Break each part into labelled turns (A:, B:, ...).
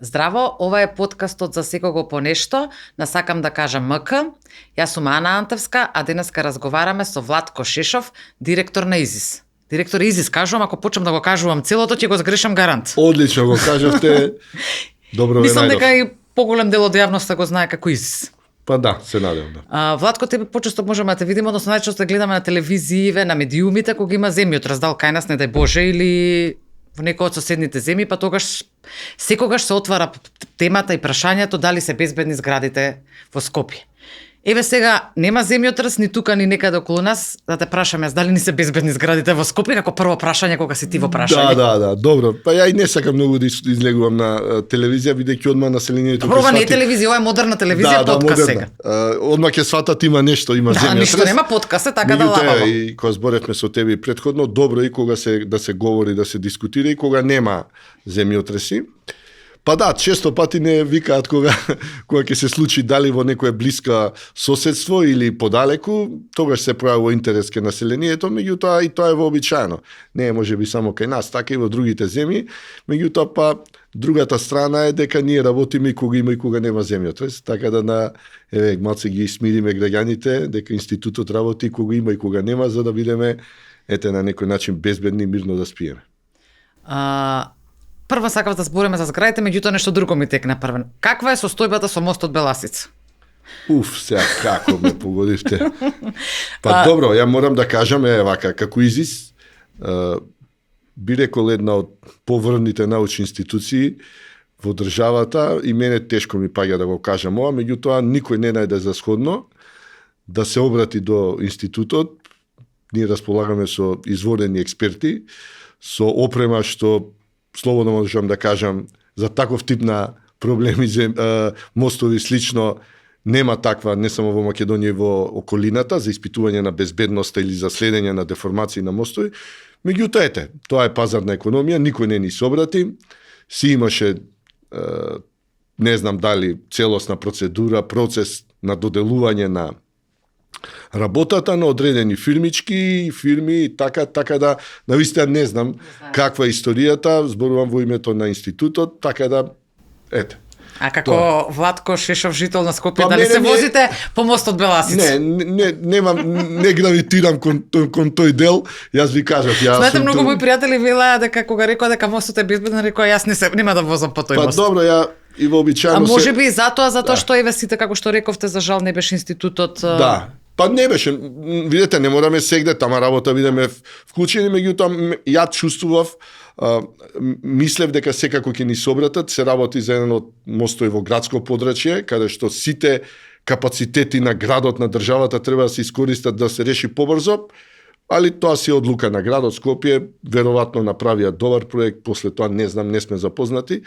A: Здраво, ова е подкастот за секого по нешто, насакам да кажам МК. Јас сум Ана Антевска, а денеска разговараме со Владко Шешов, директор на ИЗИС. Директор ИЗИС, кажувам, ако почнам да го кажувам целото, ќе го сгрешам гарант.
B: Одлично го кажавте. Добро ве
A: Мислам
B: најдов.
A: дека и поголем дел од јавноста го знае како ИЗИС.
B: Па да, се надевам да.
A: Владко, тебе почесто можеме да те видиме, односно најчесто гледаме на телевизиите, на медиумите, кога има земјотрес, дал кај нас, не дај Боже, или во некој од соседните земји, па тогаш секогаш се отвара темата и прашањето дали се безбедни зградите во Скопје. Еве сега нема земјотрес ни тука ни некаде околу нас, да те прашам јас дали ни се безбедни зградите во Скопје како прво прашање кога си ти во прашање.
B: Да, добро. Па ја и не сакам многу да излегувам на телевизија, бидејќи одма населението
A: Добро, ова не е телевизија, ова е модерна телевизија, подкаст сега.
B: Одма ќе сватат има нешто, има земјотрес.
A: Ништо нема подкаст, така да лававо.
B: И кога зборевме со тебе претходно, добро и кога да се говори, да се дискутира и кога нема земјотреси. Па да, често пати не викаат кога ќе се случи дали во некоја блиска соседство или подалеку, тогаш се пројавува интерес кај населението, меѓутоа и тоа е вообичаено. Не е можеби само кај нас, така и во другите земји, меѓутоа па другата страна е дека ние работиме и кога има и кога нема земјотрес, така да малце ги смириме граѓаните дека институтот работи и кога има и кога нема, за да бидеме на некој начин безбедни и мирно да спиеме.
A: Прво сакав да збориме за зградите, меѓутоа нешто друго ми текна првен. Каква е состојбата со мостот Беласица?
B: Сега како ме погодивте. Па добро, ја морам да кажам вака, како ИЗИС, би рекол една од поврвните научни институции во државата и мене тешко ми паѓа да го кажам ова, меѓутоа никој не најде за сходно да се обрати до институтот. Ние располагаме со изворени експерти, со опрема што слободно можам да кажам, за таков тип на проблеми, мостови слично, нема таква, не само во Македонија и во околината, за испитување на безбедноста или за следење на деформации на мостови. Меѓутоа, тоа е пазарна економија, никој не ни собрати, си имаше, не знам дали целосна процедура, процес на доделување на работата на одредени фирми, така да навистина не знам каква е историјата, зборувам во името на институтот, така да
A: А како Владко Шешов, жител на Скопје, дали се возите по мостот Беласица?
B: Не гравитирам кон тој дел, јас ви кажав.
A: Знаете, многу мои пријатели велеа дека кога рекоа дека мостот е безбеден, рекоа јас нема да возам по тој мост.
B: Па добро, ја и вообичаено
A: А можеби и затоа што еве сите, како што рековте, за жал не беше институтот.
B: Да. Па не беше, видете, не мораме сегде тама работа бидеме вклучени, меѓутоа ја чувствував, мислев дека секако ќе ни собратат, се работи за еден од мостови во градско подрачје, каде што сите капацитети на градот, на државата треба да се искористат да се реши побрзо, али тоа си одлука на градот Скопје, веројатно направија добар проект, после тоа не знам, не сме запознати.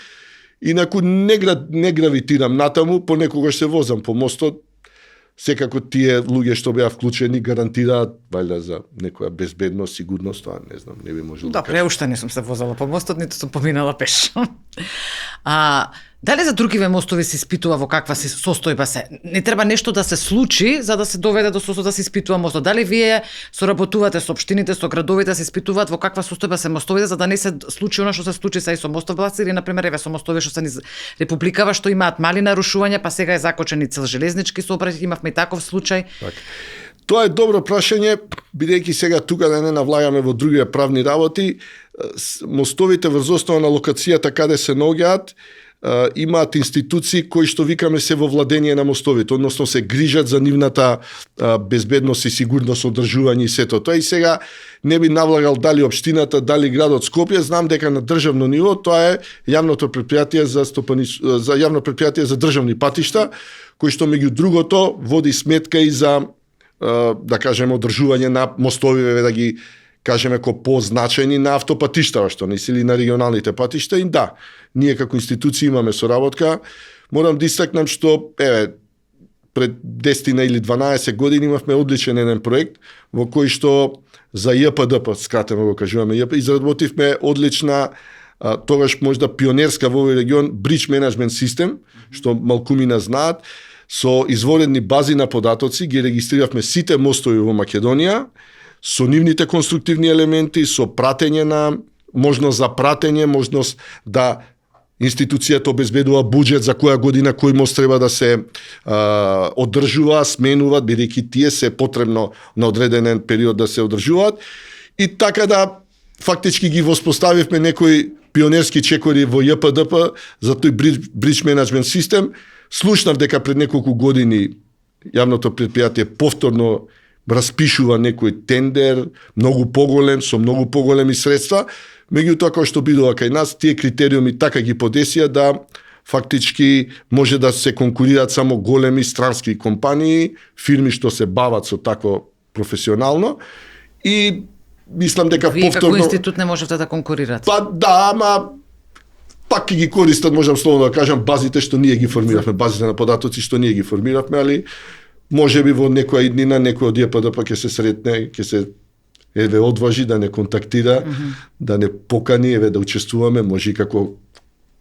B: Инаку не гравитирам натаму, понекогаш се возам по мостот. Секако тие луѓе што беа вклучени гарантираат вајда за некоја безбедност, сигурност, тоа не знам, не би можел да кажам.
A: Добре, уште не сум се возела по мостот, ниту сум поминала пеш. Дали за другиве мостови се испитува во каква се состојба се? Не треба нешто да се случи за да се доведе до состојба да се испитува мостот. Дали вие соработувате со општините, со градовите, се испитуваат во каква состојба се мостовите за да не се случи она што се случи са и со мостов Беласица или на пример еве со мостови што се низ Републикава што имаат мали нарушувања, па сега е закочен и цел железнички сообраќај, имавме и таков случај.
B: Так. Тоа е добро прашање, бидејќи сега тука да не навлагаме во други правни работи, мостовите врз основа на локацијата каде се наоѓаат, имаат институции кои што викаме се во владење на мостовите, односно се грижат за нивната безбедност и сигурност, одржување и сето тоа. И сега не би навлагал дали општината, дали градот Скопје, знам дека на државно ниво тоа е јавното претпријатие за јавно претпријатие за државни патишта, кој што меѓу другото води сметка и за да кажеме одржување на мостовиве, да ги кажеме позначени на автопатиштава, што не или на регионалните патишта. И да, ние како институција имаме соработка. Морам да истакнам што пред 10 или 12 години имавме одличен еден проект во кој што за ЈПДП, скратено го кажуваме ЈП, изработивме одлична тогаш можда пионерска во овој регион Bridge Management System, што малкумина знаат, со изворени бази на податоци ги регистриравме сите мостови во Македонија, со нивните конструктивни елементи, со пратење на можност за пратење, можност да институцијата обезбедува буџет за која година кој мост треба да се одржува, сменуваат, бидејќи тие се потребно на одреден период да се одржуваат. И така да фактички ги воспоставивме некои пионерски чекори во ЈПДП за тој Bridge Management System. Слушнав дека пред неколку години јавното предпријатие повторно распишува некој тендер, многу поголем, со многу поголеми средства, меѓутоа кој што бидува кај нас, тие критериуми така ги подесија да фактички може да се конкурираат само големи странски компании, фирми што се бават со такво професионално и мислам дека
A: Вие
B: повторно...
A: како институт не можете да конкурирате.
B: Па да, ама пак ќе ги користат, можам словно да кажам, базите што ние ги формиравме, базите на податоци што ние ги формиравме, али можеби во некоја иднина некој од ЈПДП ќе се сретне, ќе се одважи да не контактира, да не покани, да учествуваме, може и како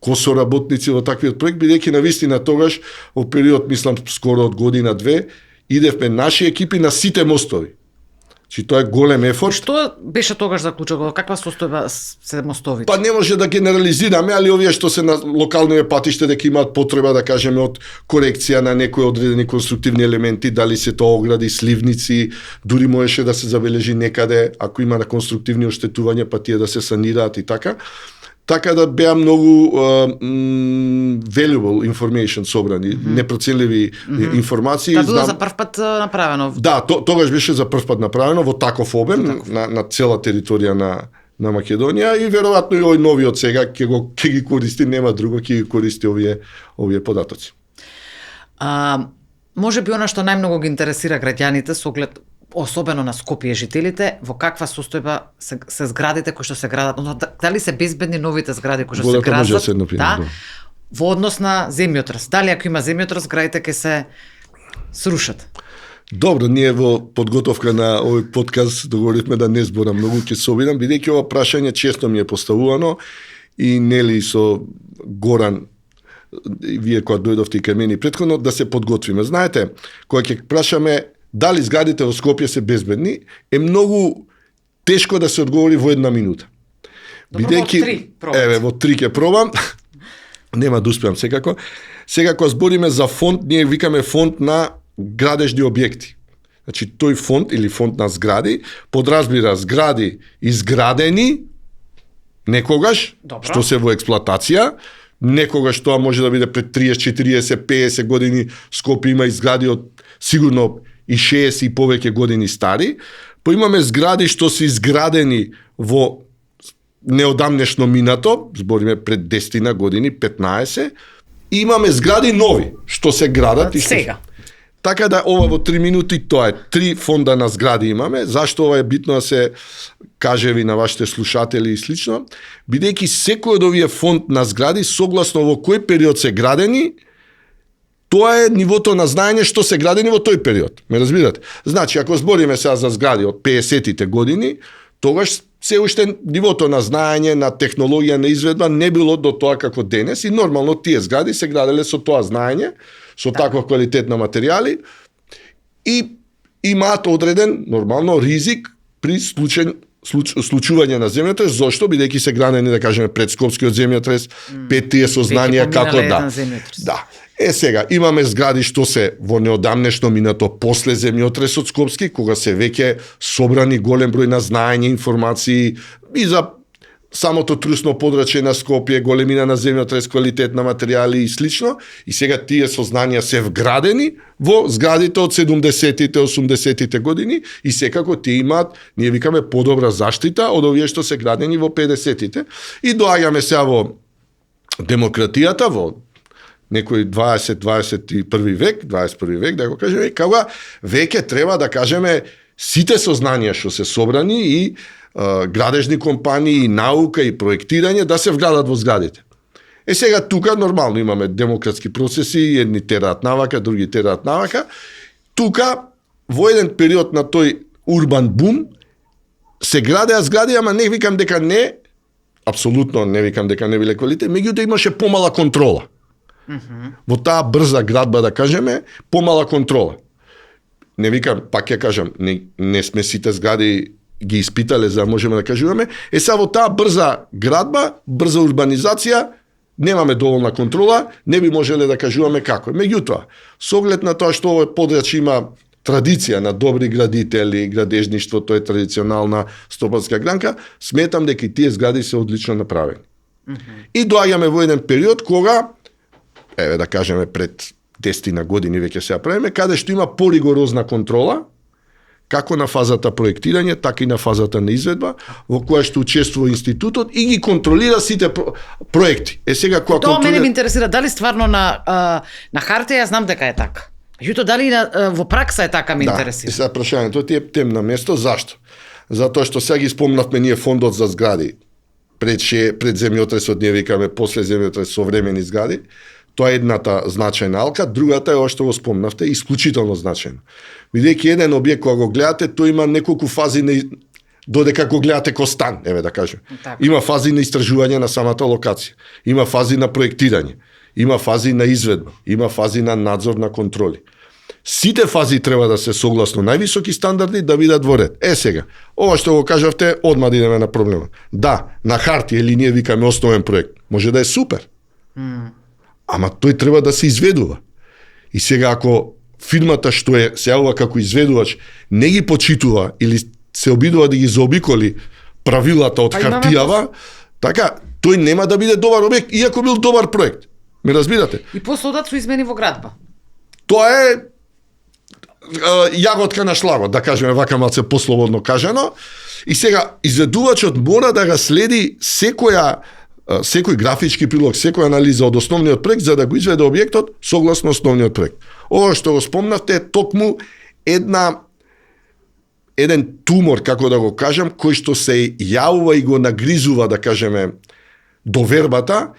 B: косоработници во таквиот проект, бидејќи навистина тогаш, во период, мислам, скоро од година-две, идевме наши екипи на сите мостови. Чи тоа е голем ефорт.
A: Што беше тогаш заклучокот? Каква состојба се мостовите?
B: Па не може да генерализираме, али овие што се на локални патишта дека имаат потреба, да кажеме, од корекција на некои одредени конструктивни елементи, дали се тоа огради, сливници, дури можеше да се забележи некаде, ако има на конструктивни оштетувања, па тие да се санираат и така. Така да беа многу valuable information собрани, непроценливи информации.
A: Та било за прв пат направено?
B: Да, тогаш беше за прв пат направено во таков обем на цела територија на Македонија и веројатно и овој новиот сега ќе ги користи, нема друго, ќе ги користи овие податоци.
A: Може би она што најмногу ги интересира граѓаните со оглед особено на Скопје жителите, во каква состојба се зградите кои што се градат, дали се безбедни новите згради кои што се градат, да, во однос на земјотрес. Дали ако има земјотрес, зградите ќе се срушат?
B: Добро, ние во подготовка на овој подкаст договоривме да не зборам многу, ќе се обидам, бидејќи ова прашање често ми е поставувано и нели со Горан, вие кога дојдовте и кај мене претходно, да се подготвиме. Знаете, кога ќе прашаме дали зградите во Скопје се безбедни, е многу тешко да се одговори во една минута.
A: Бидејќи
B: во 3 ќе пробам. Нема да успеам секако. Сега кога збориме за фонд, ние викаме фонд на градежни објекти. Значи тој фонд или фонд на згради подразбира згради изградени некогаш, што се во експлоатација, некогаш тоа може да биде пред 30, 40, 50 години. Скопје има изгради од сигурно и 60 и повеќе години стари, па имаме згради што се изградени во неодамнешно минато, збориме пред 10 години, 15, и имаме згради нови што се градат и што
A: сега.
B: Така да ова во 3 минути тоа е 3 фонда на згради имаме. Зашто ова е битно да се каже ви на вашите слушатели и слично? Бидејќи секој од овие фонд на згради согласно во кој период се градени, тоа е нивото на знаење што се градени во тој период. Ме разбирате? Значи, ако збориме сега за згради од 50-тите години, тогаш се уште нивото на знаење, на технологија, на изведба не било до тоа како денес и нормално тие згради се граделе со тоа знаење, со таква квалитет на материјали и имаат одреден нормално ризик при случување на земјотрес. Зошто? Бидејќи се градени, да кажеме, пред Скопскиот земјотрес, тие сознанија како да. Да. Сега, имаме згради што се во неодамнешно минато после земјотресот Скопски, кога се веќе собрани голем број на знаење, информации и за самото трусно подрачје на Скопје, големина на земјотрес, квалитет на материјали и слично, и сега тие сознанија се вградени во зградите од 70-тите, 80-тите години и секако тие имаат, ние викаме, подобра заштита од овие што се градени во 50-тите. И доаѓаме сега во демократијата, во некој 21 век, да го кажеме, кога веќе треба да кажеме сите сознанија што се собрани и градежни компании, и наука, и проектирање да се вградат во зградите. Сега тука нормално имаме демократски процеси, едни тераат навака, други тераат навака. Тука во еден период на тој урбан бум се градеа згради, ама не викам дека не, апсолутно не викам дека не биле квалитет, меѓутоа имаше помала контрола. Во таа брза градба, да кажеме, помала контрола. Не викам, пак ја кажам, не сме сите згради ги испитале за да можеме да кажуваме. Сега во таа брза градба, брза урбанизација, немаме доволна контрола, не би можеле да кажуваме како. Меѓутоа, со оглед на тоа што овој подрачје има традиција на добри градители, градежништво, тоа е традиционална стопанска гранка, сметам дека и тие згради се одлично направени. И доаѓаме во еден период кога, еве да кажеме пред 10 на години веќе се ја правиме, каде што има поригорозна контрола, како на фазата проектирање, така и на фазата на изведба, во која што учествува институтот и ги контролира сите проекти. Сега кога
A: Тоа мене ме интересира дали стварно на хартија знам дека е така. Меѓутоа дали во пракса е така ме интересира.
B: Да, сега прашањето ти е темно место, зашто? Затоа што сега ги спомнавме ние фондот за згради. Пред земјотресот ние викаме после земјотрес современи згради. Тоа е едната значајна алка, другата е ова што го спомнавте, исклучително значајно. Бидејќи еден објект кога го гледате, тој има неколку фази додека го гледате ко стан, еве да кажем.
A: Така.
B: Има фази на истражување на самата локација, има фази на проектирање, има фази на изведба, има фази на надзор на контроли. Сите фази треба да се согласно највисоки стандарди да бидат во ред. Сега, ова што го кажавте, одма да идеме на проблемот. Да, на хартија или ние викаме основен проект, може да е супер. Ама тој треба да се изведува. И сега ако фирмата што се јавува како изведувач не ги почитува или се обидува да ги заобиколи правилата од хартијава, така, тој нема да биде добар објект, иако бил добар проект. Ме разбирате?
A: И после одат со измени во градба.
B: Тоа е јаготка на шлагот, да кажеме вака малце послободно кажано. И сега изведувачот мора да го следи секој графички прилог, секоја анализа од основниот проект за да го изведе објектот согласно основниот проект. Ова што го спомнавте е токму еден тумор, како да го кажам, кој што се јавува и го нагризува, да кажеме, довербата,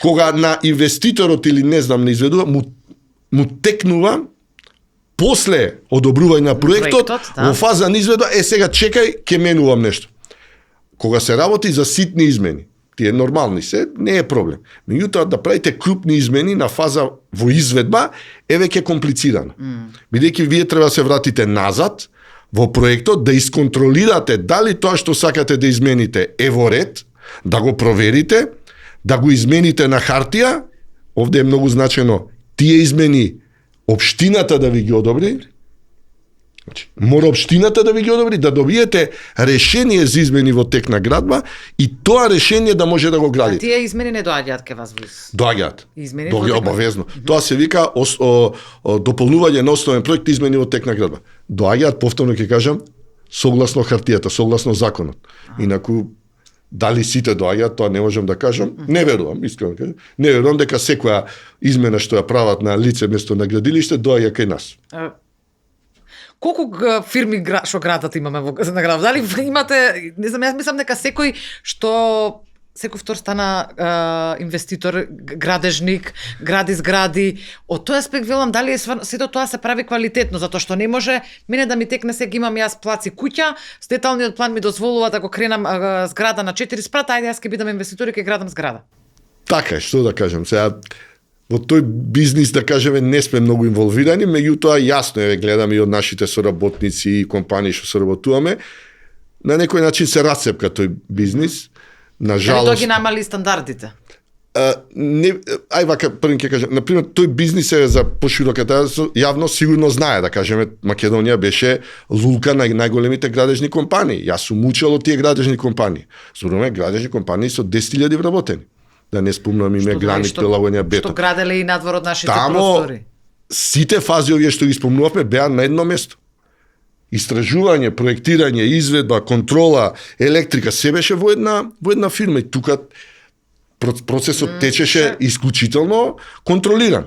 B: кога на инвеститорот или не знам, не изведува, му текнува после одобрување на проектот, во фаза на изведба, сега чекај, ќе менувам нешто. Кога се работи за ситни измени, тие нормални се, не е проблем. Меѓутоа да правите крупни измени на фаза во изведба е веќе комплицирано. Бидејќи вие треба да се вратите назад во проектот, да исконтролирате дали тоа што сакате да измените е во ред, да го проверите, да го измените на хартија. Овде е многу значено тие измени општината да ви ги одобри. Значи, мора општината да ви ги одобри, да добиете решение за измени во тек на градба и тоа решение да може да го градите.
A: А тие измени не доаѓаат ке вас во
B: Доаѓаат.
A: Измени
B: Доаѓаат обавезно. Тоа се вика дополнување на основен проект измени во тек на градба. Доаѓаат, повторно ќе кажам, согласно хартијата, согласно законот. Инаку дали сите доаѓаат, тоа не можам да кажам. Не верувам, искрено да кажам. Не верувам дека секоја измена што ја прават на лице место на градилиште доаѓа кај нас.
A: Колку фирми што градат имаме во на град? Дали имате, не знам, јас мислам дека секој втор стана инвеститор, градежник, гради згради. Од тој аспект велам дали сето тоа се прави квалитетно, затоа што не може мене да ми текне сега имам јас плаци куќа, с деталниот план ми дозволува да го кренам зграда на 4 спрата, ајде јас ќе бидам инвеститор и ќе градам зграда.
B: Така е, што да кажам, сега во тој бизнис, да кажеме, не сме многу инволвирани, меѓутоа јасно е, гледаме и од нашите соработници и компании што соработуваме, на некој начин се расцепка тој бизнис. На жалост.
A: Дали тоа ги намали стандардите?
B: Ај вака првен ќе кажам, на пример, тој бизнис е за пошироката јавност сигурно знае, да кажеме, Македонија беше лулка на најголемите градежни компании. Јас сум учел од тие градежни компании. Зборуваме градежни компании со 10.000 вработени. Да не спомнам име, граник, прилагање бетон.
A: Што граделе и надвор од нашите простори.
B: Сите фази овие што ги спомнувавме беа на едно место. Истражување, проектирање, изведба, контрола, електрика, се беше во една фирма и тука процесот течеше исклучително контролиран.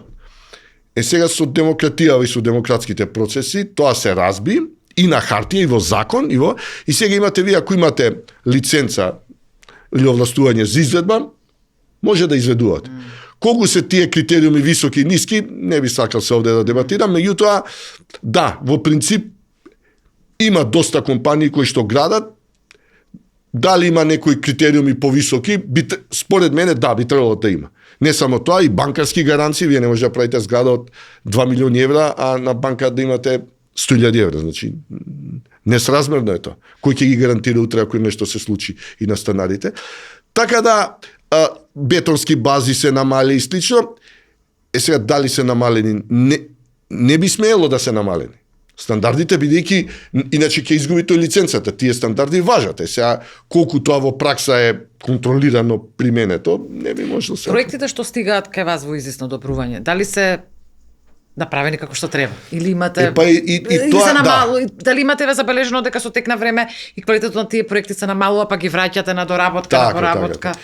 B: Сега со демократија и со демократските процеси тоа се разби и на хартија и во закон и сега имате вие ако имате лиценца или овластување за изведба, може да изведувате. Колку се тие критериуми високи и ниски, не би сакал се овде да дебатирам, меѓутоа да, во принцип има доста компании кои што градат. Дали има некои критериуми повисоки, според мене да, би требало да има. Не само тоа, и банкарски гаранции, вие не може да правите зграда од 2 милиони евра, а на банка да имате 100.000 евра, значи несразмерно е тоа. Кој ќе ги гарантира утре ако нешто се случи и на станарите? Така да, бетонски бази се намали и слично. Сега дали се намалени? Не би смеело да се намалени. Стандардите, бидејќи иначе ќе изгубите лиценцата. Тие стандарди важат. Сега колку тоа во пракса е контролирано применето, не би можело се.
A: Проектите што стигаат кај вас во известно добрување, дали се направени како што треба? Или имате
B: и тоа,
A: дали имате забележено дека со тек на време и квалитетот на тие проекти се намалува, па ги враќате на доработка, на поработка?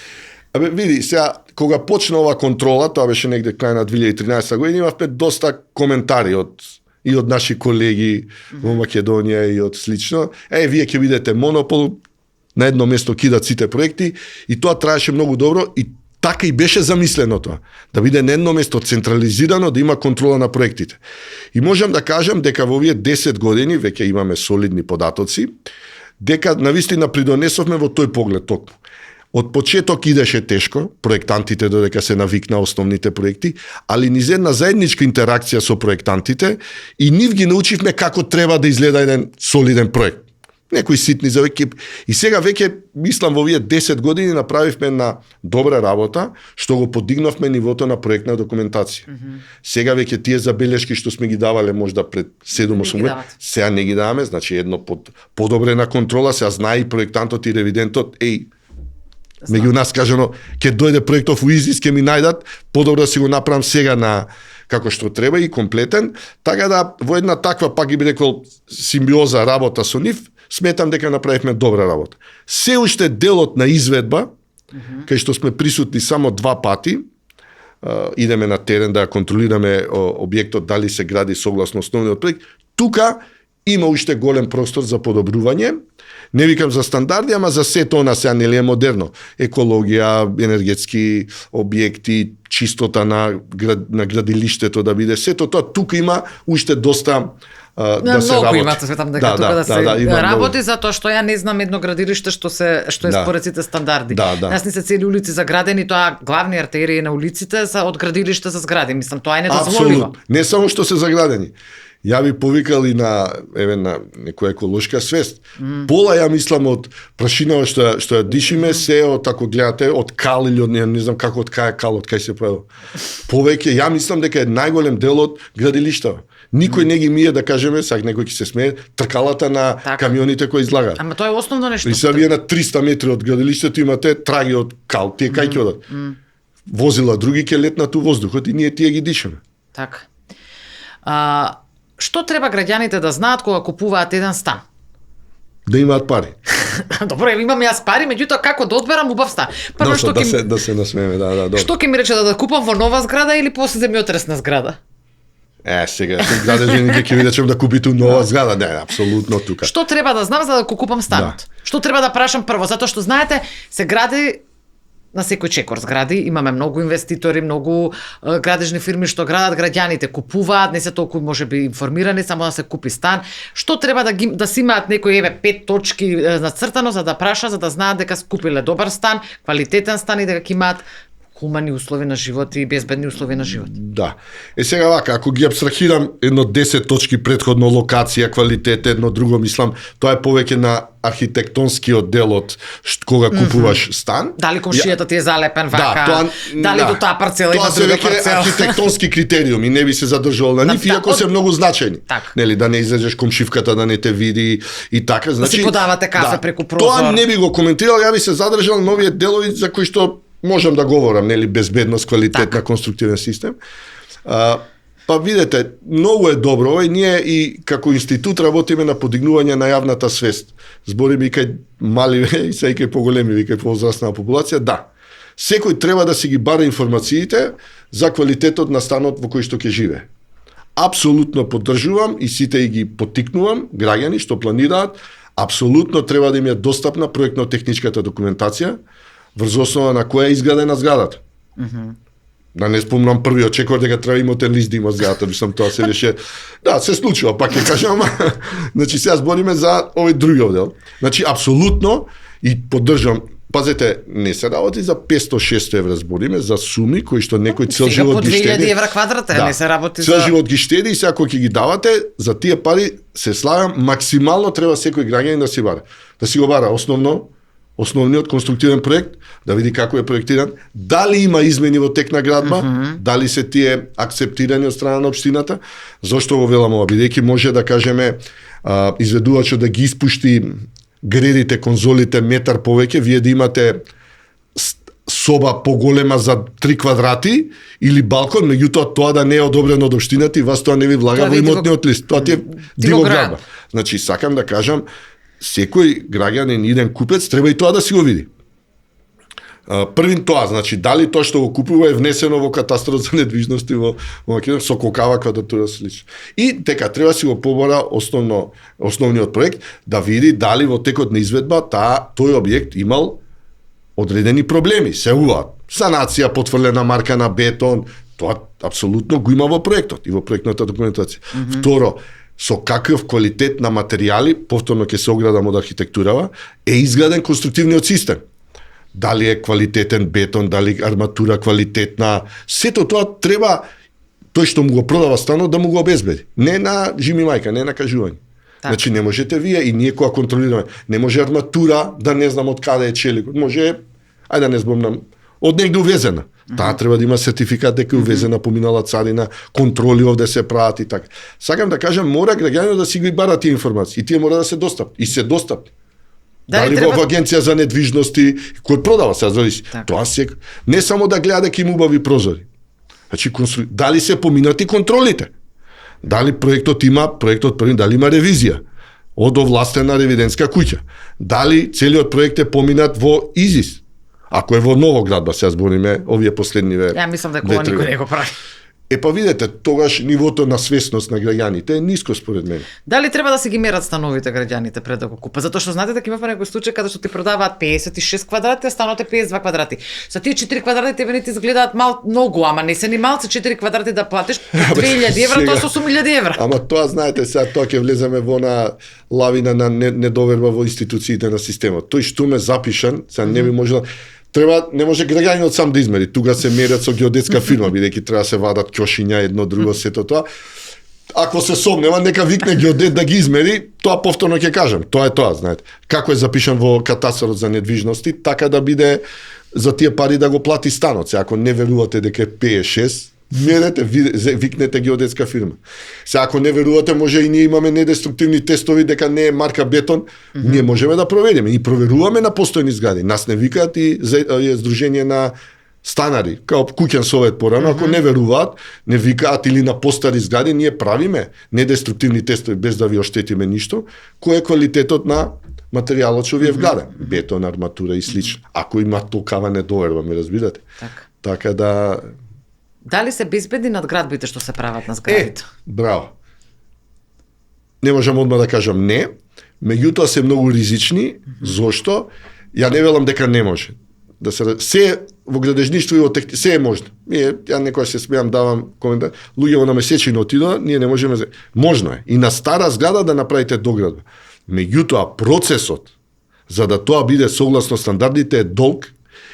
B: Види, сега, кога почна ова контрола, тоа беше негде крај на 2013 година, имавме доста коментари и од наши колеги во Македонија и од слично. Вие ќе видите монопол, на едно место кидат сите проекти, и тоа траеше многу добро, и така и беше замислено тоа. Да биде на едно место централизирано, да има контрола на проектите. И можам да кажам дека во овие 10 години, веќе имаме солидни податоци, дека навистина придонесовме во тој поглед токму. Од почеток идеше тешко, проектантите додека се навикна основните проекти, али низ една заедничка интеракција со проектантите и нив ги научивме како треба да изгледа еден солиден проект. Некои ситни за екип. И сега веќе, мислам, во овие 10 години направивме една добра работа, што го подигнавме нивото на проектна документација. Сега веќе тие забелешки што сме ги давале можда пред 7-8 години, сега не ги даваме, значи едно подобрена контрола, сега знае и проектантот и ревидентот, меѓу нас кажано, ќе дојде проектов у изис, ќе ми најдат, подобро да си го направам сега на како што треба и комплетен, така да во една таква, пак ги би рекол, симбиоза работа со нив, сметам дека направивме добра работа. Се уште делот на изведба, кај што сме присутни само 2 пати, идеме на терен да контролираме објектот дали се гради согласно основниот проект, тука има уште голем простор за подобрување. Не викам за стандарди, ама за сето она сега нели е модерно. Екологија, енергетски објекти, чистота на градилиштето да биде. Сето тоа тука има уште доста да се работи.
A: Имате светам дека тука да се работи, затоа што ја не знам едно градилиште што е според сите стандарди. Нас не се цели улици заградени, тоа главни артерии на улиците се од градилиште за згради. Мислам, тоа е недозволиво.
B: Не само што се заградени. Ја би повикал и на некоја еколошка свест. Пола ја мислам од прашинава што ја дишиме, се од ако гледате од кал или од не знам како од кај кал, од кај се прави. Повеќе ја мислам дека е најголем дел од градилиштава. Никој не ги мие, да кажеме, сега некој ќе се смее, тркалата на камионите кои излагаат.
A: Ама тоа е основно нешто.
B: И сега вие на 300 метри од градилиштето имате траги од кал, тие кај ќе одат. Возила други ќе летнат у воздухот и ние тие ги дишаме.
A: Така. Што треба граѓаните да знаат кога купуваат еден стан?
B: Да имаат пари.
A: Добро, имам јас пари, меѓутоа како да одберам убав стан?
B: Прво што да се насмееме, добро.
A: Што ќе ми рече да купам во нова зграда или после земјотресна зграда?
B: Сега градежени ќе ви речем да купите нова зграда, не, апсолутно тука.
A: Што треба да знам за да купам станот? Што треба да прашам прво, затоа што знаете, се гради на секој чекор згради, имаме многу инвеститори, многу градежни фирми што градат, граѓаните купуваат, не се толку можеби информирани, само да се купи стан. Што треба да си имаат некои 5 точки нацртано за да праша, за да знаат дека купиле добар стан, квалитетен стан и дека ќе имаат хумани услови на живот и безбедни услови на живот.
B: Да. Сега вака, ако ги абстрахирам едно 10 точки предходно локација, квалитет, едно друго, мислам, тоа е повеќе на архитектонскиот дел од кога купуваш стан.
A: Дали комшијата ти е залепен вака, дали до таа парцела има друга парцела.
B: Тоа се архитектонски критериуми, не би се задржувал на нив, иако се многу значајни. Нели, да не излезеш комшивката да не те види и така.
A: Значи, да си подавате кафе преку прозор.
B: Тоа не би го коментирал, ја би се задржал на овие делови за кои што можам да говорам, нели, безбедност, квалитет на конструктивен систем. Па видете, многу е добро, ние и како институт работиме на подигнување на јавната свест. Збориме и кај мали и се и кај поголеми, и кај повозрастна популација, да. Секој треба да си ги бара информациите за квалитетот на станот во кој што ќе живее. Апсолутно поддржувам и сите и ги поттикнувам, граѓани што планираат, апсолутно треба да им е достапна проектно-техничката документација, врз основа на која е изградена зградата. Да не спомнам првиот чекор дека треба имотен лист да има зградата, мислам тоа се реше. Да, се случува, пак ќе кажам, значи сега збориме за овој другиот дел. Значи апсолутно и поддржам. Пазете, не се работи за 500-600 евра, збориме за суми кои што некој цел живот ги штеди.
A: Сега по 2000 евра квадрат, не се работи за...
B: Цел живот ги штеди и сега кога ќе ги давате, за тие пари се слагам, максимално треба секој граѓанин да си бара. Да си го бара основно основниот конструктивен проект, да види како е проектиран, дали има измени во тек на градба, дали се тие акцептирани од страна на општината. Зошто го велам ова? Бидејќи може да кажеме изведувачот да ги испушти гредите, конзолите метар повеќе, вие да имате соба поголема за 3 квадрати или балкон, меѓутоа тоа да не е одобрено од општината и вас тоа не ви влага во имотниот лист. Тоа ти е дивоградба. Значи, сакам да кажам, секој граѓанин, иден купец, треба и тоа да си го види. Првин тоа, значи, дали тоа што го купува е внесено во катастрот за недвижности во Македонија со колкава квадратура слично. И дека треба си го побара основниот проект, да види дали во текот на изведба тој објект имал одредени проблеми. Се уваат. Санација, потврлена марка на бетон, тоа апсолутно го има во проектот и во проектната документација. Второ, со каков квалитет на материјали, повторно ќе се оградам од архитектурава, е изграден конструктивниот систем. Дали е квалитетен бетон, дали арматура квалитетна, сето тоа треба тој што му го продава станот да му го обезбеди. Не на жими мајка, не на кажување. Так. Значи не можете вие и ние кога контролираме, не може арматура да не знам од каде е челикот. Може, ајде да не збомнам, од негде увезена. Таа треба да има сертификат дека е увезена, поминала царина, контроли овде се прават и така. Сакам да кажам, мора граѓанинот да си ги бара тие информации и тие мора да се достапни. И се достапни. Дали треба... во агенција за недвижности, кој продава се зависи. Тоа се не само да гледа дека има убави прозори. Значи дали се поминати контролите. Дали проектот први, дали има ревизија од овластена ревидентска куќа. Дали целиот проект е поминат во ИЗИС. Ако е во Новоградба, се збориме овие последниве.
A: Ја мислам дека ова никој не го прави.
B: Па видете, тогаш нивото на свесност на граѓаните е ниско според мене.
A: Дали треба да се ги мерат становите граѓаните пред да го купат? Затоа што знаете дека имавме некој случај каде што ти продаваат 56 квадрати, а станот е 52 квадрати. Со тие 4 квадрати тебе не ти изгледаат многу, ама не се ни малце 4 квадрати да платиш 2000 евра, тоа со 8000 евра.
B: Ама тоа знаете, сега тоа ќе влеземе во на лавина на недоверба во институциите на системот. Тој што ме запишан, сега не би можел. Не може граѓанинот сам да измери. Тука се мерат со геодетска фирма, бидејќи треба да се вадат ќошиња едно друго сето тоа. Ако се сомнева, нека викне геодет да ги измери, тоа повторно ќе кажам. Тоа е тоа, знаете. Како е запишан во катастрот за недвижности, така да биде за тие пари да го плати станот. Се ако не верувате дека е 56, мерете, викнете геодетска фирма. Се ако не верувате, може и ние имаме недеструктивни тестови дека не е марка бетон, ние можеме да провериме и проверуваме на постојни згради. Нас не викаат и здружение на станари, као куќен совет порано, ако не веруваат, не викаат или на постари згради, ние правиме недеструктивни тестови без да ви оштетиме ништо, кој е квалитетот на материјалот што ви е вграден, бетон, арматура и слично. Ако има толкава недоверба, ме разбирате. Така да.
A: Дали се безбедни надградбите што се прават на зградите?
B: Браво. Не можам одма да кажам не, меѓутоа се многу ризични. Зошто? Ја не велам дека не може. Да се во градежништво и во се е можно. Ја некој се смеам, давам коментар. Луѓе во намесечина отидоа, ние не можеме. Можно е. И на стара зграда да направите доградба. Меѓутоа процесот за да тоа биде согласно стандардите е долг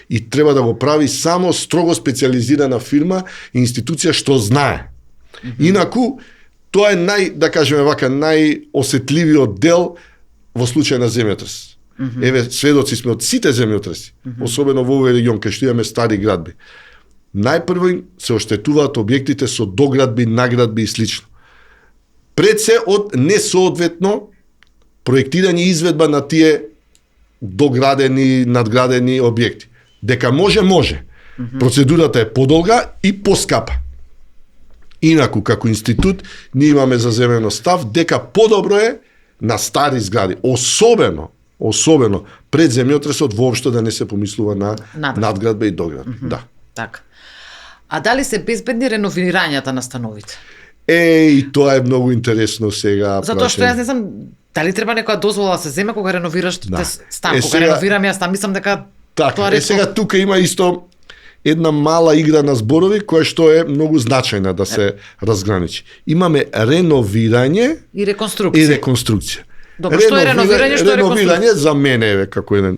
B: и треба да го прави само строго специализирана фирма и институција што знае. Инаку, тоа е да кажеме вака, најосетливиот дел во случај на земјотрес. Еве, сведоци сме од сите земјотреси, особено во овој регион, кај што имаме стари градби. Најпрво се оштетуваат објектите со доградби, наградби и слично. Пред се од несоодветно проектирање и изведба на тие доградени, надградени објекти. Дека може. Процедурата е подолга и поскапа. Инаку, како институт, ние имаме заземено став дека подобро е на стари згради, особено пред земјотресот воопшто да не се помислува на надградба и доградба. Да.
A: Така. А дали се безбедни реновирањата на становите?
B: И тоа е многу интересно сега.
A: Затоа што јас не знам дали треба некоја дозвола да се земе кога реновираш стан, кога реновирам јас стан, мислам дека
B: така, сега тука има исто една мала игра на зборови која што е многу значајна да се разграничи. Имаме реновирање
A: и реконструкција. Добро, што е реновирање, што е реконструкција?
B: Реновирање за мене е како еден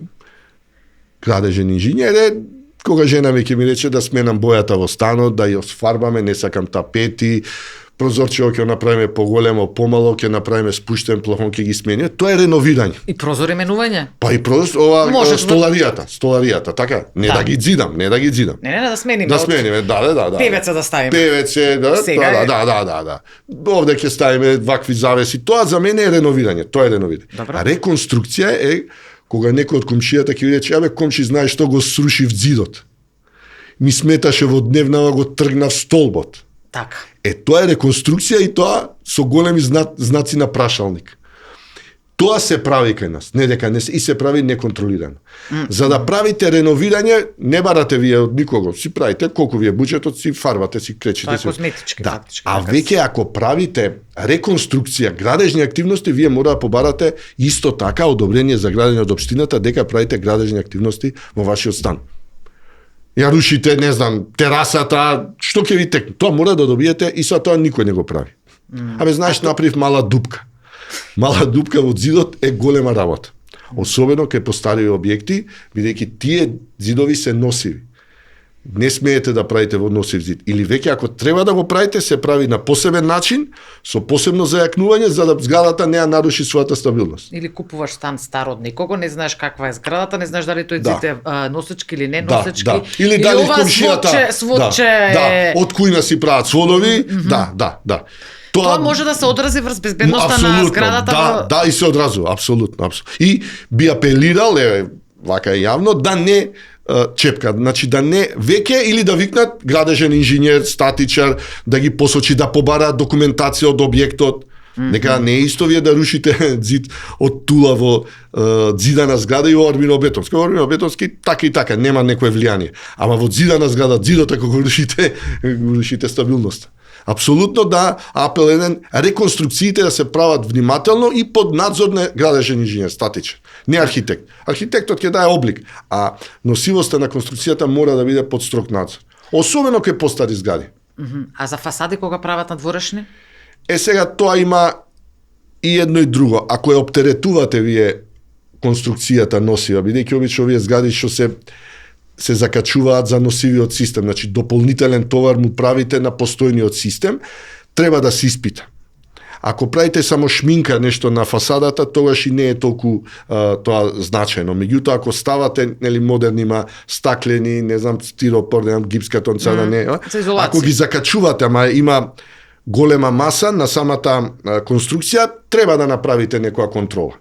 B: градежен инженер е кога жена ми ќе ми рече да сменам бојата во станот, да ја сфарбаме, не сакам тапети, прозорчево ќе направиме поголемо, помало, ќе направиме спуштен плафон, ќе ги смениме. Тоа е реновирање.
A: И прозори менување?
B: Па и прозор, ова
A: Може
B: столаријата, така, не да ги зидам.
A: Не, да смениме.
B: Да смениме, да.
A: Певеца да ставиме.
B: Певеце, да. Овде ќе ставиме вакви завеси. Тоа за мене е реновирање, тоа е реновирање.
A: Добро.
B: А реконструкција е кога некој од комшијата ќе рече, абе комши, знаеш што го срушив зидот. Ми сметаше во дневнава, го тргнав столбот.
A: Така.
B: Тоа е реконструкција и тоа со големи знаци на прашалник. Тоа се прави кај нас, не дека не се, и се прави неконтролирано. За да правите реновирање, не барате вие од никого, си правите колку ви е буџетот, си фарбате, си кречите.
A: Тоа е козметички,
B: да.
A: фактички.
B: А веќе ако правите реконструкција, градежни активности, вие мора да побарате исто така одобрение за градење од општината дека правите градежни активности во вашиот стан. Ја рушите, не знам, терасата, што ќе ви текне. Тоа мора да добиете и со тоа никој не го прави. Абе, знаеш, направив мала дупка. Мала дупка во зидот е голема работа. Особено кај постариви објекти, бидејќи тие зидови се носиви. Не смеете да правите во носив зид. Или веќе ако треба да го правите, се прави на посебен начин, со посебно зајакнување, за да зградата не ја наруши својата стабилност.
A: Или купуваш стан стар од некого, не знаеш каква е зградата, не знаеш дали тој
B: Да.
A: зид е носечки или не носечки.
B: Да. Или дали
A: ова
B: комшијата,
A: сводче
B: да,
A: е...
B: од кујна си прават сводови, да.
A: Тоа може да се одрази врз безбедноста на зградата.
B: Да, и се одразува, апсолутно. И би апелирал, вака е јавно, да не чепкат, значи да не веќе или да викнат градежен инженер, статичар, да ги посочи да побараат документација од објектот. Нека не е исто вие да рушите зид од тула во зидана зграда и во армино-бетонски. Во армино-бетонски така и така, нема некое влијание. Ама во зидана зграда, зидот ако го рушите стабилноста. Апсолутно да, апел еден, реконструкциите да се прават внимателно и под надзор на градежен инженер, статичен, не архитект. Архитектот ќе дае облик, а носивоста на конструкцијата мора да биде под строг надзор. Особено кај постари згради.
A: А за фасади кога прават надворешни?
B: Сега тоа има и едно и друго. Ако ја оптеретувате вие конструкцијата носива, бидејќи обично овие згради што се закачуваат за носивиот систем, значи дополнителен товар му правите на постојниот систем, треба да се испита. Ако правите само шминка нешто на фасадата, тогаш и не е толку тоа значајно. Меѓутоа, ако ставате модернима стаклени, не знам, стиропор, не знам, гипска тонцана, ако ги закачувате, ама има голема маса на самата конструкција, треба да направите некоја контрола.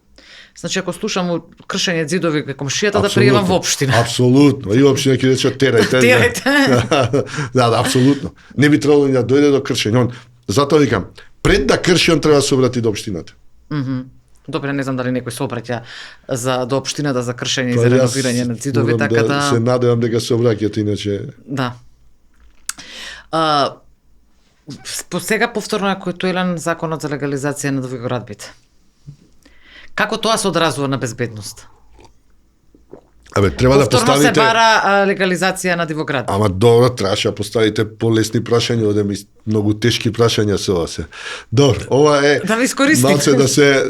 A: Значи, ако слушам кршење зидови кај комшијата, да приемам во општина.
B: Апсолутно. И општина ќе рече терајте. Да, апсолутно. Не би требало да дојде до кршење. Затоа викам, пред да крши, он треба да се обрати до општината.
A: Добре, не знам дали некој се обраќа до општината за кршење и за реновирање на зидови, така да...
B: Се надевам дека се обраќате, иначе...
A: Да. Сега повторно е актуелен законот за легализација на двојградбите. Како тоа се одразува на безбедност?
B: Абе, треба да поставите...
A: Повторно се бара легализација на дивоградби.
B: Ама добро, требаше да поставите полесни прашања, оде ми многу тешки прашања се ова се. Добро, ова е...
A: Да ви искористим.
B: Малце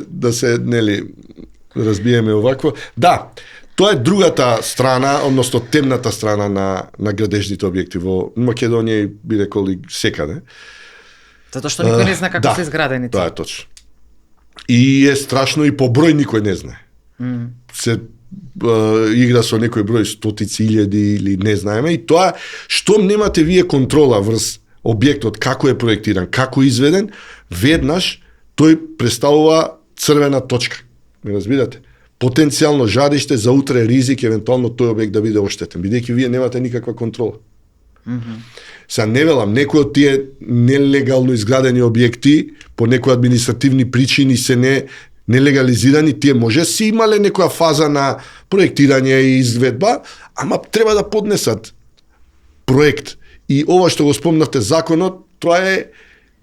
B: да се, нели, разбиеме овакво. Да, тоа е другата страна, односно темната страна на градежните објекти во Македонија и би рекол и секаде.
A: Затоа што никој не знае како се изградени.
B: Тоа е точно. И е страшно и по број никој не знае. Се игра со некој број стотици илјади или не знаеме, и тоа штом немате вие контрола врз објектот, како е проектиран, како е изведен, веднаш тој представува црвена точка. Ме разбирате? Потенцијално жариште за утре ризик евентуално тој објект да биде оштетен, бидејќи вие немате никаква контрола. Сега не велам, некои од тие нелегално изградени објекти по некои административни причини се нелегализирани, тие може си имале некоја фаза на проектирање и изведба, ама треба да поднесат проект. И ова што го спомнавте законот, тоа е,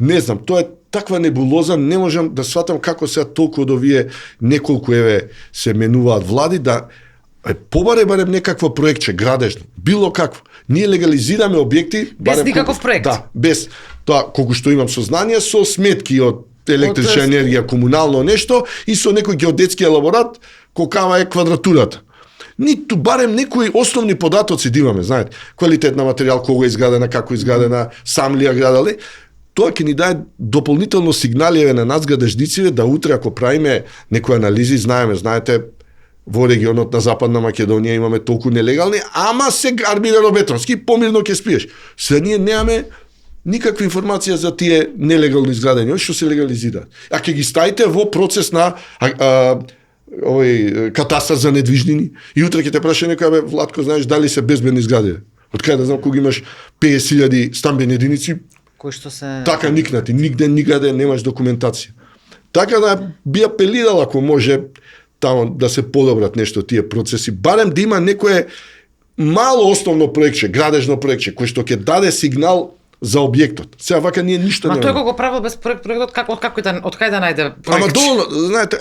B: не знам, тоа е таква небулоза, не можам да сватам како сега толку од овие неколку се менуваат влади да барем некакво проектче градежно, било какво. Ние легализираме објекти
A: без никаков проект.
B: Да, без тоа колку што имам сознание со сметки од електрична енергија, комунално нешто и со некој геодетски елаборат колкава е квадратурата. Ниту барем некои основни податоци да имаме, знаете, квалитет на материјал, кога е изградена, како е изградена, сам ли ја градали. тоа ќе ни даде дополнително сигнали на нас градежниците да утре ако правиме некои анализи, знаете, во регионот на Западна Македонија имаме толку нелегални, ама се армирано бетонски, помирно ќе спиеш. Сега ние немаме никаква информација за тие нелегално изградени, што се легализираат. А ќе ги ставите во процес на катастар за недвижнини и утре ќе те праша некоја, бе, Владко, знаеш дали се безбедно изградени? Од кај да знам кога имаш 50.000 стамбени единици,
A: кои што се
B: така никнати, нигде никаде немаш документација. Така да би апелирал ако може тамо да се подобрат нешто тие процеси, барем да има некое мало основно проектче, градежно проектче, кој што ќе даде сигнал за објектот. Сега вака ние ништо
A: Ма
B: немаме.
A: тој го правил без проектот, од кај да најде проект?
B: Ама доволно, знаете,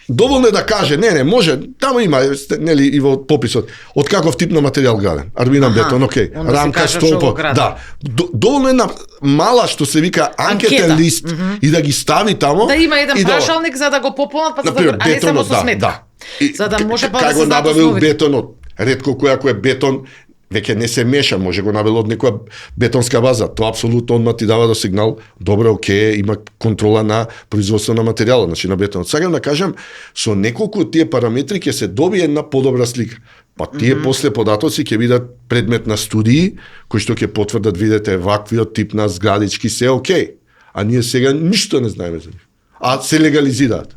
B: доволно е да каже, не, може, таму има, нели, и во пописот, од каков тип на материјал граден. Армиран бетон, окей, рамка, столпа, да. Доволно е на мала, што се вика, анкетен лист, и да ги стави тамо.
A: Да има еден
B: и
A: прашалник за да го пополнат, па
B: например,
A: а не само со
B: да,
A: сметка.
B: И
A: За да може па да
B: како
A: се знаат
B: набавил
A: основите.
B: бетонот, ретко кој ако е бетон, веќе не се меша, може го набавил од некоја бетонска база. Тоа апсолутно одма ти дава до сигнал, добро, окей, има контрола на производство на материјалот, значи на бетонот. Сакам да кажам, со неколку од тие параметри ќе се добие една подобра слика. Па тие после податоци ќе бидат предмет на студии, кои што ќе потврдат, видете, ваквиот тип на зградички се окей. А ние сега ништо не знаеме за нив. А се легализираат.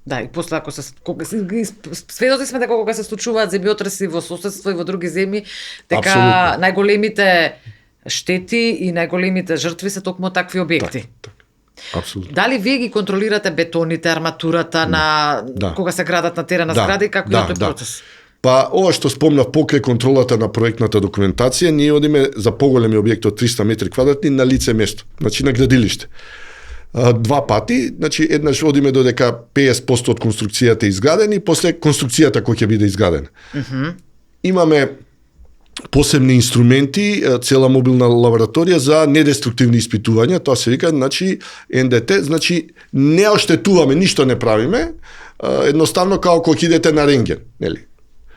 A: Да, и после ако сведоци сме дека кога се случуваат земјотреси во соседство и во други земји, дека
B: Апсолутно.
A: најголемите штети и најголемите жртви се токму такви објекти.
B: Так. Апсолутно.
A: Дали вие ги контролирате бетоните, арматурата на
B: Да.
A: кога се градат на терена згради, како е тој процес?
B: Па ова што спомнав покрај контролата на проектната документација, ние одиме за поголеми објекти од 300 метри квадратни на лице место, значи на градилиште. Два пати, значи еднаш одиме додека 50% од конструкцијата е изградена и после конструкцијата која ќе биде изградена. Имаме посебни инструменти, цела мобилна лабораторија за недеструктивни испитувања, тоа се вика, значи НДТ, значи не оштетуваме, ништо не правиме, едноставно како кога идете на рентген, нели?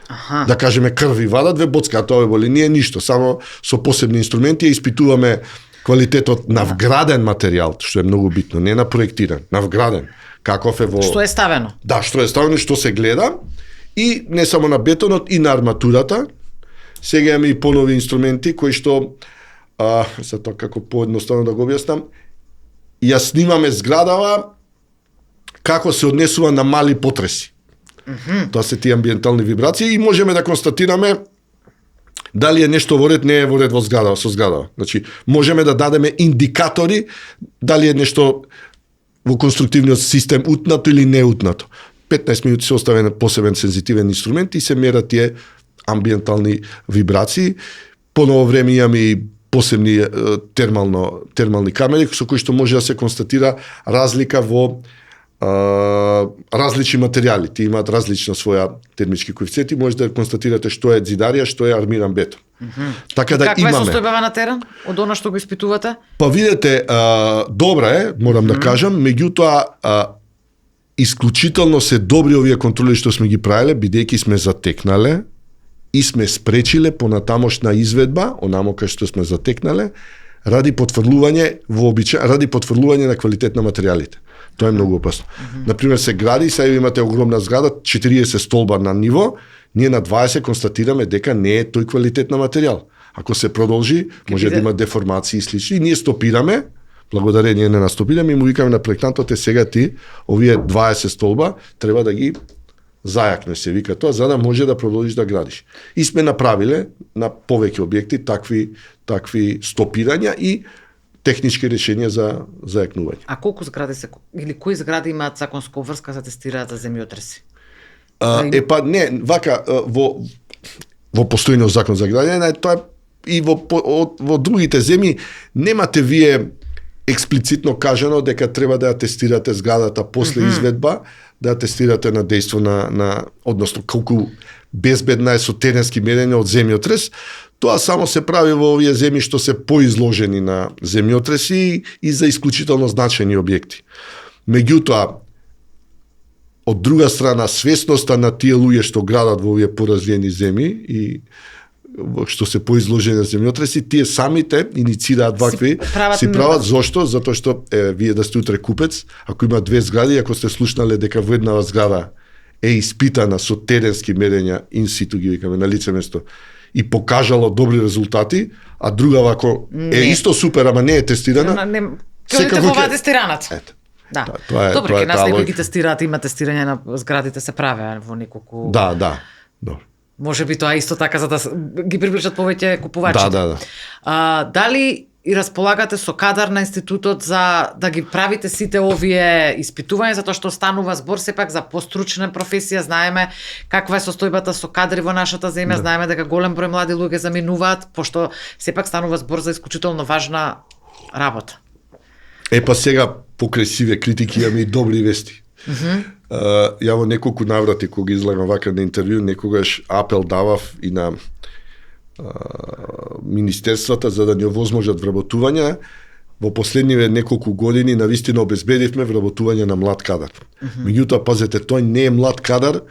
A: Аха.
B: Да кажеме крви вадат, ве боцкаат, тоа боли, ние ништо, само со посебни инструменти ја испитуваме квалитетот на вграден материјал, што е многу битно, не на проектиран, на вграден. Каков е во
A: Што е ставено?
B: Да, што е ставено, што се гледа и не само на бетонот и на арматурата. Сега имаме и понови инструменти кои што за тоа како поедноставно да го објаснам, ја снимаме зградава како се однесува на мали потреси. Тоа се тие амбиентални вибрации и можеме да констатираме дали е нешто во ред, не е во ред во зградава, со зградава. Значи, можеме да дадеме индикатори дали е нешто во конструктивниот систем утнато или не утнато. 15 минути се оставен посебен сензитивен инструмент и се мерат тие амбиентални вибрации. По ново време имаме и посебни термални камери со кои што може да се констатира разлика во различни материјали. Ти имаат различна своја термички коефициенти, може да констатирате што е зидарија, што е армиран бетон. Така да
A: Каква е
B: имаме.
A: состојбава на терен од она што го испитувате?
B: Па видете, добра е, морам да кажам, меѓутоа исклучително се добри овие контроли што сме ги правиле, бидејќи сме затекнале и сме спречиле понатамошна изведба, онамо кај што сме затекнале, ради потврлување на квалитет на материјалите. Тоа е многу опасно. Например, се гради, сега имате огромна зграда, 40 столба на ниво, ние на 20 констатираме дека не е тој квалитет на материјал. Ако се продолжи, може да има деформации и слични. И ние стопираме, благодарение на настопираме и му викаме на проектантот, сега ти, овие 20 столба, треба да ги зајакне, се вика тоа, за да може да продолжиш да градиш. И сме направиле на повеќе објекти такви стопирања и технички решенија за зајакнување.
A: А колку згради се или кои згради имаат законска врска за тестираат за земјотреси?
B: Па не, вака во постојниот закон за градење, тоа и во другите земји немате вие експлицитно кажано дека треба да ја тестирате зградата после изведба, да ја тестирате на дејство на односно колку безбедна е со теренски мерења од земјотрес. Тоа само се прави во овие земји што се поизложени на земјотреси и за исклучително значајни објекти. Меѓутоа, од друга страна, свесноста на тие луѓе што градат во овие поразвиени земји и што се поизложени на земјотреси, тие самите иницираат вакви, си прават зошто? Затоа што вие да сте утре купец, ако има 2 згради, ако сте слушнале дека во еднава зграда е испитана со теренски мерења инситу, ги викаме, на лице место, и покажало добри резултати, а друга вако е исто супер, ама не е тестирана,
A: секако ќе вади тестираната.
B: Ето.
A: Да.
B: Тоа е,
A: Добре,
B: тоа е
A: ќе нас
B: таа
A: некои
B: логика.
A: ги тестираат, има тестирање на зградите се прави во неколку.
B: Да, да. Добро.
A: Може би тоа исто така за да ги приближат повеќе купувачите.
B: Да.
A: Дали и располагате со кадар на институтот за да ги правите сите овие испитувања, затоа што станува збор сепак за постручна професија, знаеме каква е состојбата со кадри во нашата земја, знаеме дека голем број млади луѓе заминуваат, пошто сепак станува збор за исклучително важна работа.
B: Па сега покрај сиве критики имаме и добри вести. Ја во неколку наврати кога излагам вака на интервју, некогаш апел давав и на министерствата за да ни овозможат вработување. Во последниве неколку години навистина обезбедивме вработување на млад кадар. Меѓутоа, пазете, тој не е млад кадар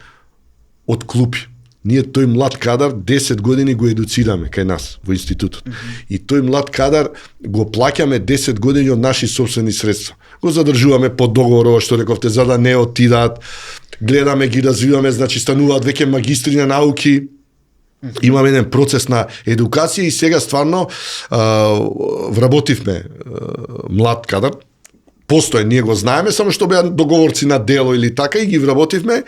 B: од клупи. Ние тој млад кадар 10 години го едуцираме кај нас во институтот. И тој млад кадар го плаќаме 10 години од наши собствени средства. Го задржуваме под договор, ова што рековте, за да не отидаат. Гледаме, ги развиваме, значи стануваат веќе магистри на науки. Имаме еден процес на едукација и сега стварно вработивме млад кадар. Постоje, ние го знаеме, само што беа договорци на дело или така и ги вработивме.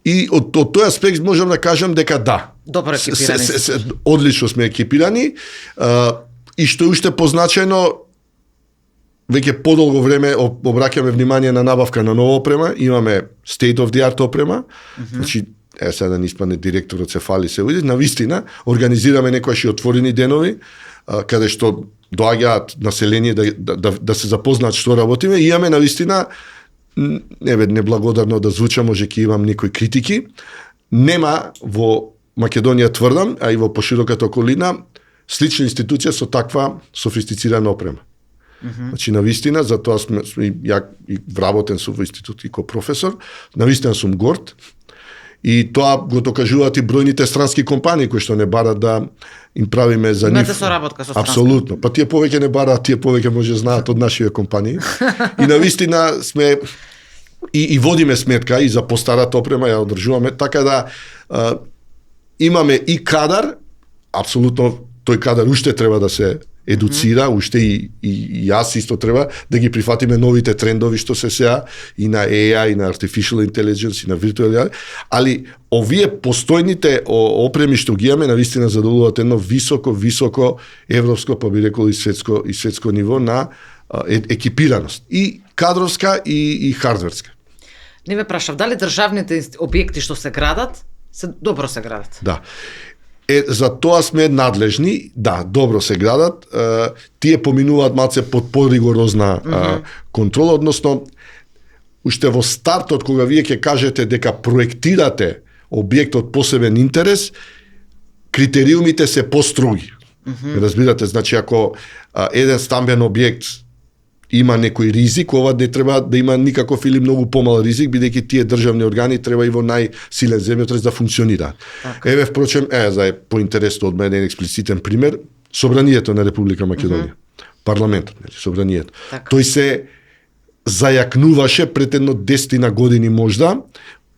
B: И од тој аспект можам да кажам дека да.
A: Добро екипирани.
B: Одлично сме екипирани. И што е уште позначено, веќе подолго време обраќаме внимание на набавка на нова опрема, имаме state of the art опрема. Значи, сега да не испадне директорот се фали се уди, навистина организираме некојаши отворени денови, каде што доаѓаат население да се запознаат што работиме, и имаме навистина, неблагодарно да звучам, може ќе имам некои критики, нема во Македонија, тврдам, а и во пошироката околина, слична институција со таква софистицирана опрема. Значи, навистина, затоа сме ја и вработен сум во институт и ко професор, навистина сум горд, и тоа го докажуваат и бројните странски компании кои што не барат да им правиме за нив.
A: Имате соработка со странски?
B: Апсолутно. Па тие повеќе не бараат, тие повеќе може знаат од нашите компании. И навистина сме и водиме сметка и за постарата опрема ја одржуваме, така да имаме и кадар, апсолутно тој кадар уште треба да се едуцира, уште и јас исто треба да ги прифатиме новите трендови што се сега и на AI, и на Artificial Intelligence, и на Virtual AI, али овие постојните опреми што ги имаме навистина задоволуваат едно високо европско, па би рекол и светско ниво на екипираност. И кадровска и хардверска.
A: Не ме прашав, дали државните објекти што се градат, добро се градат?
B: Да. За тоа сме надлежни, да, добро се градат, тие поминуваат малце под поригорозна контрола, односно, уште во стартот, кога вие ќе кажете дека проектирате објект од посебен интерес, критериумите се построги. Разбирате, значи, ако еден стамбен објект има некој ризик, ова не треба да има никаков или многу помал ризик, бидејќи тие државни органи треба и во најсилен земјотрес да функционираат. Еве, впрочем, за поинтересно од мене експлицитен пример, Собранието на Република Македонија. Парламентот, Собранието. Тој се зајакнуваше пред едно 10 години можда,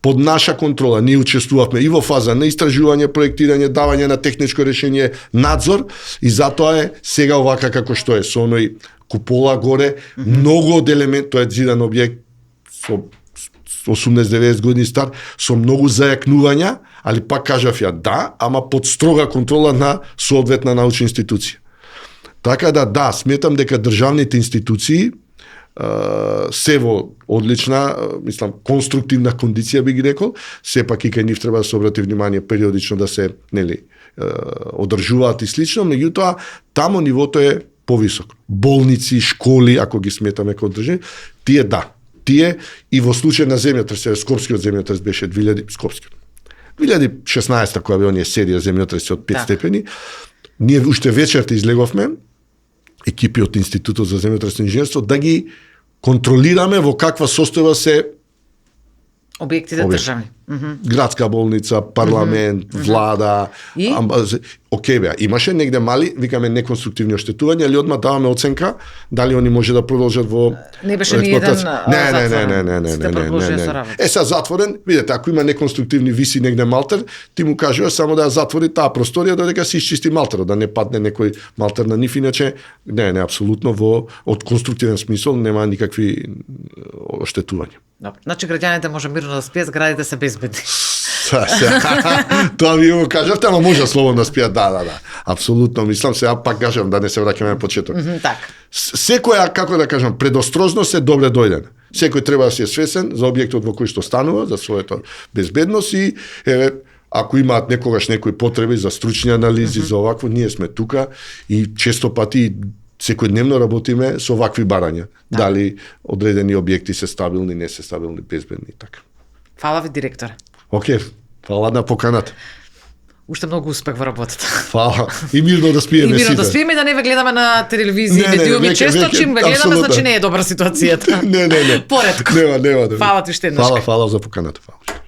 B: под наша контрола. Ние учествувавме и во фаза на истражување, проектирање, давање на техничко решение, надзор, и затоа е сега овака како што е, со оној купола горе, многу од елемент, тоа е зидан објект со 80-90 години стар, со многу зајакнувања, али пак кажав ја да, ама под строга контрола на соодветна научна институција. Така да, сметам дека државните институции се во одлична, мислам, конструктивна кондиција би ги рекол, сепак и кај нив треба да се обрати внимание периодично да се, одржуваат и слично, меѓутоа таму нивото е повисоко. Болници, школи, ако ги сметаме како држави, тие и во случај на земјотрес, Скопскиот земјотрес беше 2016 кога бе оние серија земјотреси од 5 степени, ние уште вечерта излеговме екипи од Институтот за земјотресно инженерство да ги контролираме во каква состојба се
A: објектите државни.
B: Градска болница, парламент, влада, окей беа, имаше негде мали, викаме неконструктивни оштетувања, или одма даваме оценка дали они може да продолжат во
A: Не беше ни еден
B: не.
A: Сите продолжија со работа.
B: Сега затворен, видете, ако има неконструктивни виси негде малтер, ти му кажуваш само да ја затвори таа просторија додека се исчисти малтерот, да не падне некој малтер на нив, иначе не, апсолутно во од конструктивен смисол нема никакви оштетувања.
A: Добро. Значи граѓаните може мирно да спијат, зградите се безбедни.
B: Тоа ви го кажавте, ама може слободно да спијат, да. Апсолутно, мислам се, пак кажам да не се враќаме на почеток.
A: Така.
B: Секоја, како да кажам, предострожност е добре дојдена. Секој треба да си е свесен за објектот во кој што станува, за својата безбедност и ако имаат некогаш некои потреби за стручни анализи, за овакво, ние сме тука и често пати секојдневно работиме со вакви барања. Дали одредени објекти се стабилни, не се стабилни, безбедни и така.
A: Фала ви, директоре.
B: Океј, фала на поканата.
A: Уште многу успех во работата.
B: Фала. И мирно да спиеме сите.
A: И мирно да спиеме и да не ве гледаме на телевизија, медиуми често, чим ве гледаме, значи не е добра ситуацијата.
B: Не.
A: Поредко.
B: Нема да.
A: Фала ти уште еднаш.
B: Фала за поканата. Фала.